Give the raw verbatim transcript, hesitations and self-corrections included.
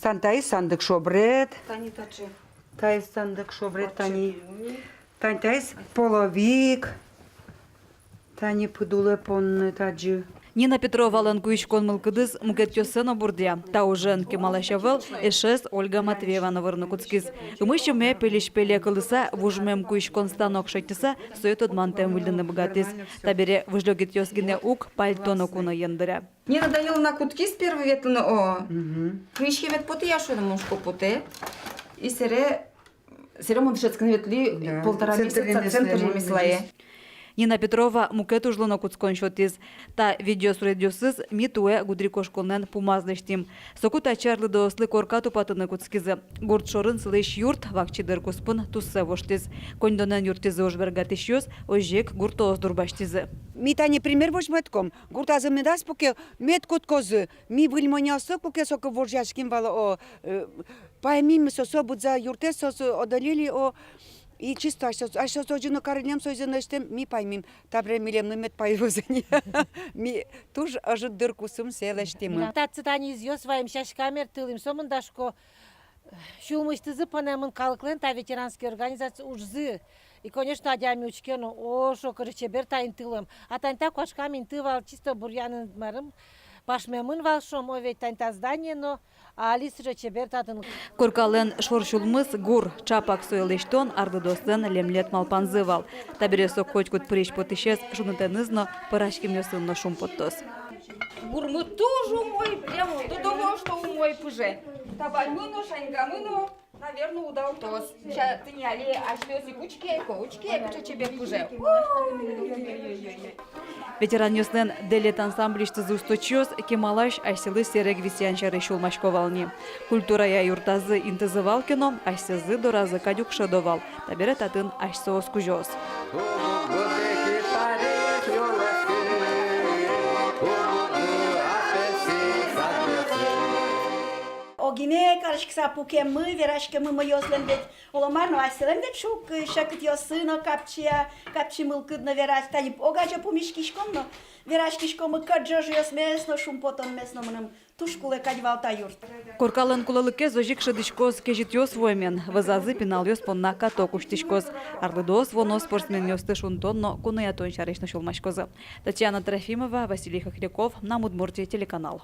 Тань таиз сандык шобрет. Тани таӵе. Таиз сандык шобрет, тани. Тань таиз половик. Тани пыдулэ понны таӵе. Нина Петровалэн куиськон мылкыдыз мукетъёссэ но бурдъя. Та ужен кемалась ӧвӧл, эшез Ольга Матвеева но вырыны кутскиз. Ымысь юме пельысь пеле кылыса, вужмем куиськон станок шедьтыса, сое тодмантэм выльдыны быгатӥз. Табере выжлёгетъёс гинэ уг, пальто но куноен дыръя. Нина Даниловна кутскиз первый ветлыны, о. Мгм. Куиськеме потэ, я шуэ но, мон шуко, потэ. И сэре, сэре мон дышетскыны ветлӥ, да, полтора месяца центр ремеслае. Нина Петрова мукет ужлы но кутскон сётӥз. Та видеосуредъёсыз ми туэ гудырикошконлэн пумаз лэсьтӥм. Соку татчы арлыдоослы корка тупатыны кутскизы. Гурт шорын сылӥсь юрт вакчи дыр куспын туссэ воштӥз. Коньдонэн юрттӥзы ужбергатӥсьёс, озьы ик гуртоос дурбасьтӥзы. Ми тани пример возьмаськом. Гуртазы медаз пуке, мед кутскозы. Ми выль монъёсы куке соку вожъяським вал, о, э, паймим ми соос, быдӟа юртэз соос одолели, о, и чисто асьсэос, асьсэос озьы но карылэм, соизэ но лэсьтэм, ми паймим. Табере милемлы мед паймозы ини. Ми туж ӧжыт дыр куспын сое лэсьтӥмы. Татчы тани изъёс ваем, сяська мертылӥм, сомында шуко. Сюлмысьтызы понэмын калыклэн та ветеранский организация ужзы. И, конечно, адями учке но, о, шуо, кыӵе чебер та интылэм. А тани та куашкам инты вал, чисто буръянын, марым, пашмемын вал, шуом, о, ведь тани та здание но, али сыӵе чебер татын. Коркалэн шор сюлмыз гур, чапак сое лэсьтон арлыдоослэн лемлет малпанзы вал. Табере со котькуд пырись-потӥсез шунытэныз но, пӧраськемъёсын но шумпоттоз. Гурмы туж умой, прямо до того, что умой пыже. Табаньмы но, шаньгамы но, наверно, удалтоз. Ща тӥни али асьтэос ик учке ай ко, учке ай, кыӵе чебер пыже. Ой-ой-ой. Ветеранъёслэн «Дэлет» ансамбльысьтызы усточиос кемалась асьсэлы сэрег висъян сярысь сюлмасько вал ни. Культурая юртазы интызы вал ке но, асьсэзы доразы кадь уг шӧдо вал. Табере татын асьсэос кузёос. Огинэ кариськыса пукеммы, вераськеммы мыйёслэн ведь, оло мар но, асьсэлэн ведь шуг, э, секытъёссы но капчи-а, капчи мылкыд но вераз. Тани огазьы пумиськиськом но, вераськиськомы, кӧт ӝожъёсмес но, шумпотонмес но мыным. Туж кулэ кадь вал та юрт. Коркалэн кулэлыкез озьы ик шӧдӥськоз кезьытъёс вуэмен, вӧзазы пиналъёс понна каток усьтӥськоз. Арлыдоос вуоно спортсменъёсты шунтон но куноятон сярысь но сюлмаськозы. Татьяна Трофимова, Василий Хохряков, «Мынам Удмуртие» телеканал.